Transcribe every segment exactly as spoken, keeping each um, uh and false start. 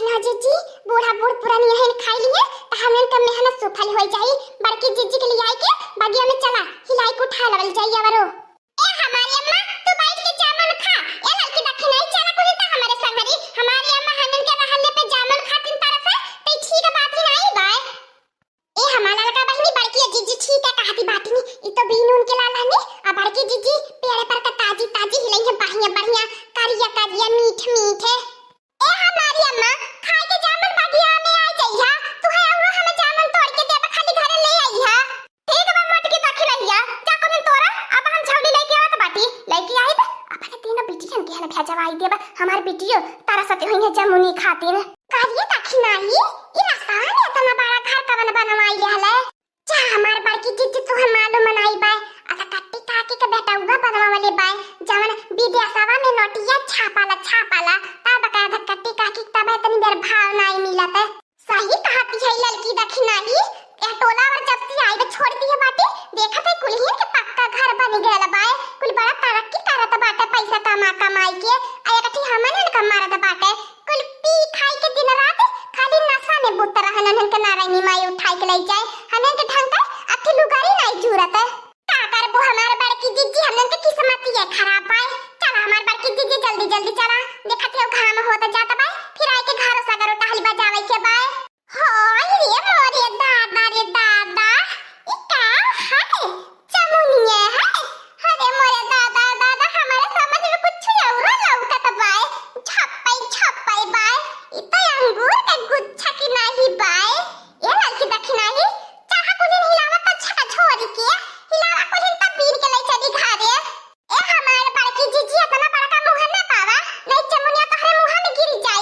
ना जीजी, बूढ़ा बूढ़ पुरानी यहन खाई लिए, त हमन का मेहनत सुफल होइ जाई। बड़की जीजी के लियाई के बगिया में चला, हिलाई के उठा लवल जाई अवरो। ए हमारी अम्मा, तू बैठ के जामुन खा। ए ललकी दखिनाही, चला कुली त हमरे संगरी। हमारी अम्मा हनन के रहले पे जामुन खातिन तरस है, त ई ठीक बात ही नाई बाय। ए हमार ललका बहिनी, बड़की जीजी ठीक है कहती बाटिनी, ई तो बीन उन के लाल हनी, आ बड़की जीजी पेड़ पर का ताजी ताजी हिलई है, बढ़िया बढ़िया, करिया करिया, मीठ मीठ है। ए हमारी अम्मा, खाए के जामुन बगिया में आ जइहा, तू है अउरो हमें जामुन तोड़ के देबा, खाली घरे ले अइहा। ठीक बा मोटकी दखिनहिया, जा कुलिन तोरा, अब हम झौली लेके आवत बाटी, लेके आइब, अपने तीनों बिटियन के हन भेजवाई देबा, हमार बिटियो तरसत होइहैं जमुनी खातिन। करिए दखिनाही, ई रास्ता में इतना बड़ा घर कवन बनवाई लेहले? जा हमार बड़की जीजी, तुहे मालूम नाई बाय, अधकट्टी काकी के बेटउआ बनवावले बाय, जवन विदेशवा में नोटिया छापाला, छापाला, तब का अधकट्टी काकी तब इतनी देर भाव नाई मिलत। सही कहती है ललकी दखिनाही, ए टोला और जब से आइब छोड़ दिए बाटे, देखत है कुलिहिन के पक्का घर बन गयल बाय, कुल बड़ा तरक्की करत बाटे पैसा कमा कमाई के, आ एक ठी हमन का मारत बाटे, कुल पी खाई के दिन रात खाली नशा में बुत रहन, हनन के नारायणी माई उठाई के ले जाए, हनन के ढंग का अखी लुगारी नाई जूरत। का करबो हमार बड़की जीजी, हमन के किस्मत ये खराब बाय। चला हमार बड़की जीजी जल्दी जल्दी चला, देखत हो घाम होत जात बाय, फिर आए के घरो सगरो टहल बजावे के बाय। हाय रे मोरे दादा रे दादा, ई का है? जमुनिया है? अरे मोरे दादा, दादा, हमारे समझ में कुछ औरो लौकत बाय। छप्पई, छप्पई बाय। ई तो अंगूर के गुच्छा की नाही बाय। ए ललकी दखिनाही, चाहा कुलिन हिलावा तो छका छोरी के, हिलावा कुलिन तब बीन के ले चली घरे। ए हमारे बड़की जीजी, इतना बड़का मुँह न पावा, नहीं जमुनिया तोहरे मुँह में गिर जाए।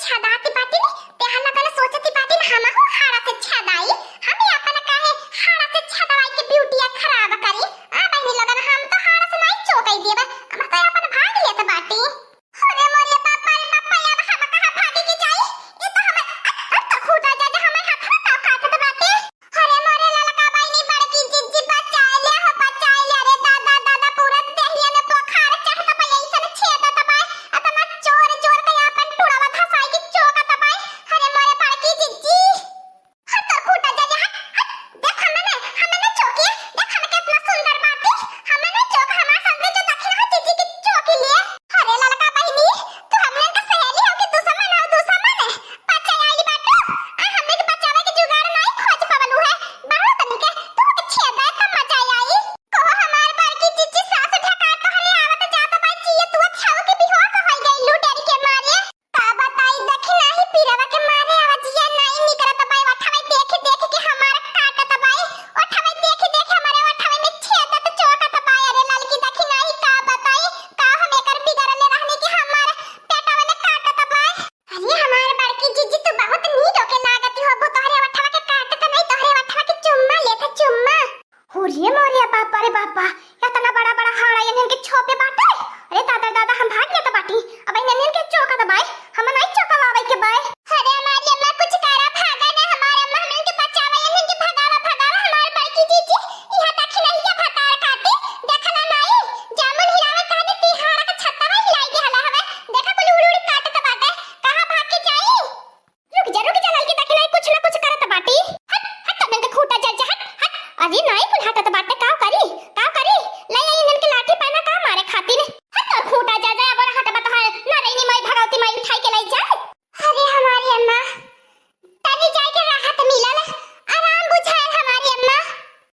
छदाती बाटी ने, ते हल्ला कला सोचती बाटी ने, हम हो हाड़ा से छदाई, हम ही अपन काहे हाड़ा से छदवाई के ब्यूटिया खराब करी। आ बहिनी लोगन, हम तो हाड़ा से नाई चोकई देबे, हम तो अपन भाग लेत बाटी। अरे मोरे बापा रे बापा, अब हम कहाँ भागे के जाई? ई तो हमर, अ, अ, तो खुदा जा, जा हमर हाथ में का काटत बाटे। अरे मोरे ललका बहिनी, बड़की जिज्जी बचाए ले हो, बचाए ले। अरे दादा, दादा, पूरा देहिया में बोखार चढ़त बा, ऐसन छेदत बा। अतना जोर, जोर के आपन टुड़वा धसाई के चोकत बा। अरे मोरे बड़की जिज्जी। हट तोर खूंटा जा, जा, हट, हट। देख हमें ना, हमें ना चोके, देख हम कितना सुंदर बाटी। हमें ना चोक, हमार सामने जो दखिन हो जिज्जी की चोकी लिए। अरे ललका बहिनी, तू हमनन के सहेली हो कि दुश्मन हो, दुश्मन? बचाए आइली बाटू? आ, हमने के बचावे के जुगाड़ नाई खोज पवलू है। बाहर तनी के, तू के छेदा है, तब मजा आई। कहो हमार बड़की जिज्जी, सास ढका तोहरे आवत जात बा, जिए तू छाऊ के बेहोश होई गई लू डर के मारे। का बताई, दखिन ही पीरवा के मारे आवाजिया नाई निकरत बा, ओठवे देख देख के हमार काटत बा, ओठवे देख देख हमारे ओठवे में छेदत चोकत बा। अरे ललकी दखिन ही का बताई, का हम एकर बिगड़ले रहनी कि हमार पेटवा में काटत बा। अरे हमार बड़की जिज्जी, तू बहुत नीरो के लागत हो, वो तोहरे ओठवा के काटत नहीं, तोहरे ओठवा के चुम्मा लेत, चुम्मा। हो रे मोरे बापा रे बापा, इतना बड़ा बड़ा हाड़ा इन्हन के छोपे बाटे। अरे दादा दादा, हम भाग लेत बाटी, अब इन्हन के चोकत बाई, हम नहीं चोकवावे के बाई। अरे हमारी अम्मा कुछ करा, भागा ना हमार अम्मा, हमन के बचावा, इन्हन के भगावा, भगावा हमार बड़की जिज्जी। यहाँ तक नहीं के भतार काटी, देखला नहीं, जामुन हिलावे कहने ती हाड़ा के छत्ता में हिलाई दिहला हवे, देखा कुल उड़ उड़ काटत बाटे, कहाँ भाग के जाई? रुक जा, रुक जा, ललकी दखिन ही कुछ ना कुछ करत बाटी। हट, हट, तनन के खूंटा जल जा, हट, हट। अरे नाई कुल हटत बाटे, काव करी, काव करी? ले आई इन्हन के लाठी पैना का मारे खातिर। हट, तोर खूंटा जल जाए, अब हट बता है, ना रही माई भगवती माई उठाई के ले जाए। अरे हमारी अम्मा, तनी जाए के राहत मिलल, आराम बुझाए हमारी अम्मा।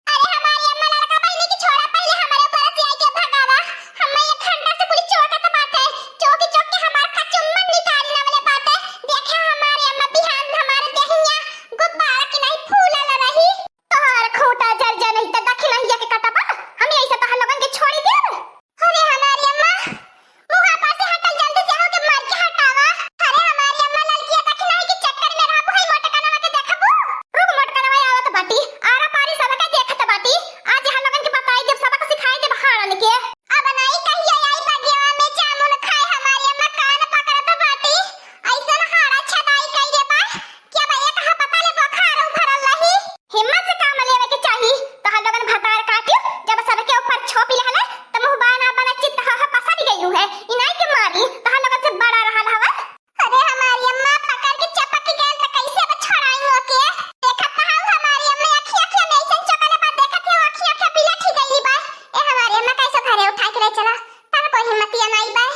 अरे हमारी अम्मा, ललका बहिनी की छोड़ा, पहिले हमारे ऊपर से आई के भगावा। हम एक घंटा से पूरी चोकत बाटे, चोकी चोक के हमार कचुम्मन निकाली ना वाले बाटे। देखे हमारी अम्मा, बिहान हमारे देहिया गुब्बारा की नहीं फूलल रही। तोहर खूंटा जल जा नहीं तो दखिनहिया के कटबा, हम ऐसे तोहर लोगन के छोड़ी देब। अरे हमारी अम्मा, मुँह पर से हटल, जल्दी से होके मर के हटावा। अरे हमारी अम्मा, ललकिया दखिनाई के चक्कर में रहबू, है मोटकनवा के देखबू। रुक, मोटकनवा आवत बाटी, आरा पारी सबका देखत बाटी। आज हम लोगन के बताई देब, सबक सिखाई देब हाड़न के। अब नाई कहिया आई बगिया में जामुन खाए, हमारी अम्मा कान पकड़त बाटी। ऐसन हाड़ा छदाई कइले बा कि अब एक हफ्ता ले बुखार उभरल रही। हिम्मत से काम लेवे के चाही। तोहर लोगन भतार काटियो, जब सबके ऊपर छोपी लहले, त मुँह बाना बना चित्त ह, ह पसर गइलू है। इनाई के मारी, तोहर लोगन से बड़ा रहल हवे। अरे हमारी अम्मा पकड़ के चपक के गैल त कैसे अब छोड़ाई ओके? देखत त हऊ हमारी अम्मा अखी अखी में ऐसन चोकले बा, देखत हऊ अखी अखी पीला ठीक गइली बा। ए हमारी अम्मा कैसे घरे उठा के ले चला, तब कोई हिम्मतिया नाई बा।